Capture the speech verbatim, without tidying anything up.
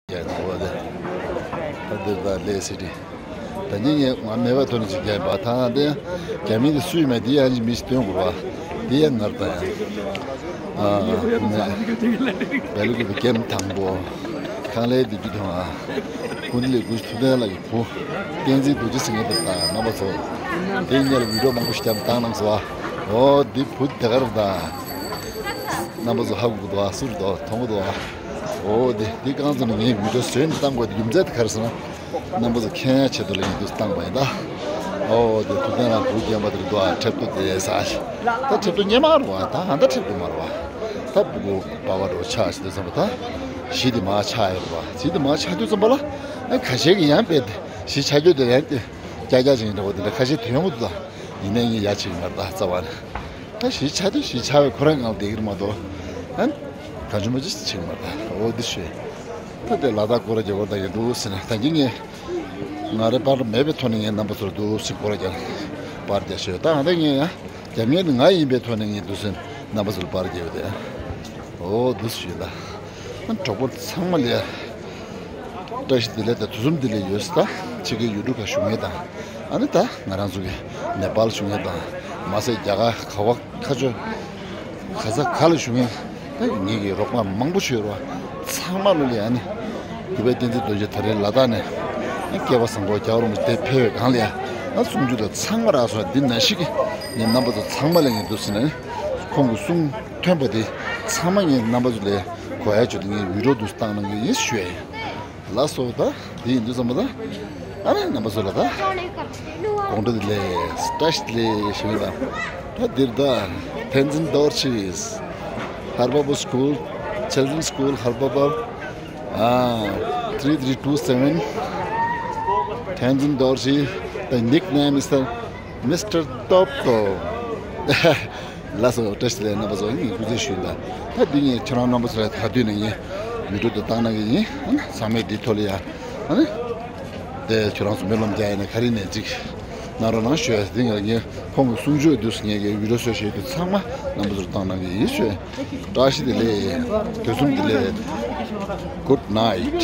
རྒྱག་ཡོད་པ་དེ། ད་འདིར་ད་ལས་སི་ཊི། ད་ནི་ངས་ང་མེད་པ་ཐོན་ཅིག་རྒྱག་པ་ད་དེ་རྒྱ་མི་དེ་སུས་མེད་དེ་ཡང་མི་ཞིག་སྟོན་དགོས་པ་དེ་ཡང་ངར་ད་ཡང་། ཨ་ནི་བལ་ལུག་གི་རྒྱན་དང་པོ་ཁང་ལས་དེ་དུས་དང་ཨ་ཀུན་ལས་དགུ་ཐུབ་བསྟན་ལགས་ཀྱི་བུ་བསྟན་འཛིན་རྡོ་རྗེ་ཟེར་མཁན་དེ་ད་རྣམ་པ་ཚོ་དེ་ཉལ་བི་ཌིའོ་མང་པོ་ཞིག་བཏང་གནང་སོང་ཨ། འོ་འདི་བུ་དེ་གར་ད་རྣམ་པ་ཚོ་ཧ་གོ་གི་འདུག་ཨ། སུ་རེད་འདུག་མཐོང་གི་འདུག་ཨ། འོ་དེ་དེ་རྐང་ཚོ་ནི་ངས་བི་ཌིའོ་བཟོས་ནས་བཏང་དགོས་དེ་རྒྱུ་མཚན་དེ་ག་རེ་ཟེར་ན། རྣམ་པ་ཚོ་མཁྱེན་ཡ་ཆེད་དུ་ལ་ཡིན་དུས་བཏང་པ་ཡིན་ད། འོ་དེ་ཐུབ་བསྟན་ལགས་བུ་རྒན་པ་དེ་རེད་འདུག་ཨ། ཁྲེབ་ཏོ་དེ་ཟ་ཞིག་ད་ཁྲེབ་ཏོ་སྙེ་མ་རུ་བ་ད་ཧ་ད་ཁྲེབ་ཏོ་མ་རུ་བ། ད་བུ་གུ་པ་བ་རུ་ཆགས་ཤི་དུས་ཙམ་པ་ད་གཞི་དེ་མ་ཆགས་ཡོད་རུ་བ། གཞི་དེ་མ་ཆགས་དུས་ཙམ་པ་ལ་ཨ་ཁ་ཤས་ཀྱི་ཡང་དཔེ་དེ་གཞི་ཆགས་རྒྱུ་དེ་ཡང་དེ་ཀྱ་ཀྱ་ཅིག་ཡིན་འདྲ་བོ་དེ་འདྲ་ཁ་ཤས་དེ་ཡོང་གི་འདུག་ད། ཡིན་ནའི་ངས་ཡ་ཆེ་གི་མ་རེད་ད་རྩ་བ་ནས། ད་གཞི་ཆགས་དུས་གཞི་ཆགས་པའི་ཁོ་རང་ངང་བསྡད་ཀྱི་རེད་མ་གཏོགས། ཨ་གང་བྱུང་མ་བྱུང་ཆེ་གི་མ་རེད་ད། འོ་འདི་ཞུས། ད་དེ་ལ་དྭགས་སྐོར་ར་རྒྱག་དགོས་ད་ཡིན་འདུག་ཟེར་ནས་ད་གིན་ངས་ང་རེ་པར་མེད་པའི་ཐོག་ནས་ངས་རྣམ་པ་ཚོར་འདུག་ཟེར་སྐོར་ར་རྒྱག་པར་རྒྱག་ཞུས། ད་ཨ་ད་ངས་ཡ་རྒྱ་མིའི་ང་ཡིན་པའི་ཐོག་ནས་ངས་འདུག་ཟེར་རྣམ་པ་ཚོར་པར་རྒྱག་ཡོད་དེ། འོ་འདི་ཞུས་ད། ཨ་གྲོགས་པོ་ཚང་མ་ལ་ཡ། བཀྲ་ཤིས་བདེ་ལེགས་དང་དུས་གསུམ་བདེ་ལེགས་ཡོད་ཟེར་ད། ཕྱི་རྒྱལ་ཡུལ་གྲུ་ཁག་བཞུགས་མཁན་དང་། ཨ་ནི་ད་ང་རང་ཚོ་གི་ནེ་པཱལ་བཞུགས་མཁན་དང་། མ་ཟད་རྒྱ་གར་ག་བ་ཁ་ཕྱོགས་ག་ས་ག་ལ་བཞུགས་མཁན་ད་ངེད་ཀྱི་རོགས་པ་མང་པོ་ཞིག་ཡོད་རེད་བ། ཚང་མ་ལོ་ལ་ཨ་ནི་གུས་པ་བསྟན་འཛིན་རྡོ་རྗེ་ད་རེས་ལ་དྭགས་ནས་སྐལ་བ་བཟང་པོ་རྒྱལ་བ་རིན་པོ་ཆེ་དེ་ཕེབས་པའི་སྒང་ལ་ཡ་ང་གསུང་རྒྱུ་དང་ཚང་མ་རག་སོང་། འདི་ནང་བཞིན་གྱི་ངས་རྣམ་པ་ཚོ་ཚང་མ་ལ་ངས་འདུག་ཟེར་ནས་ཁོང་གི་གསུང་ཐོན་པ་དེ་ཚང་མ་ངས་རྣམ་པ་ཚོ་ལ་གོ་ཡ་བྱུང་དུས་ངས་བི་ཌིའོ་འདུག་བཏང་གནང་གི་ཡིན་ཞུ་ཡ་ཡིན། ལགས་སོ་ད། དེ་ཡིན་དུས་ཙམ་པ་ད། ཨ་ནི་རྣམ་པ་ཚོ་ལ་ད། དགོང་དྲོ་བདེ་ལེགས། བཀྲ་ཤིས་བདེ་ལེགས་ཞུ་གི་ད། ད་འདིར་ད། Tenzin Dorji's Harbaba School, Children's School Harbaba. Ah, three three two seven. Tenzin Dorji, the nickname is the Mister Topto. ལགས་སོ། བཀྲ་ཤིས་བདེ་ལེགས་རྣམ་པ་ཚོ། ངས་སྐུ་རྩེད་ཞུས་ད། ད་འདི་ངས་ཁྱེད་རང་རྣམ་པ་ཚོ་ལ་ད་དུས་ནས་ངས་བི་ཌིའོ་དེ་བཏང་གནང་གི་ཡིན། ཨ་ནི་ཚང་མས་འདི་ཐོག་ལ་ཡ། ཨ་ནི་དེ་ཁྱེད་རང་ཚོ་སྨོན་ལམ་རྒྱག་ཡ་ནས་ག་རེ་ནས་ཅིག་གནང་རོགས་གནང་ཞུ་ཡ། འདི་ངས་ངས་ཁོང་གི་གསུང་ཆོས་འདུག་ངས་ཀྱི་བི་ཌིའོ་བཟོས་བཞག་དུས་ཚང་མ་རྣམ་པ་ཚོར་བཏང་གནང་གི་ཡིན་ཞུ་ཡ། བཀྲ་ཤིས་བདེ་ལེགས། དུས་གསུམ་བདེ་ལེགས། Good night.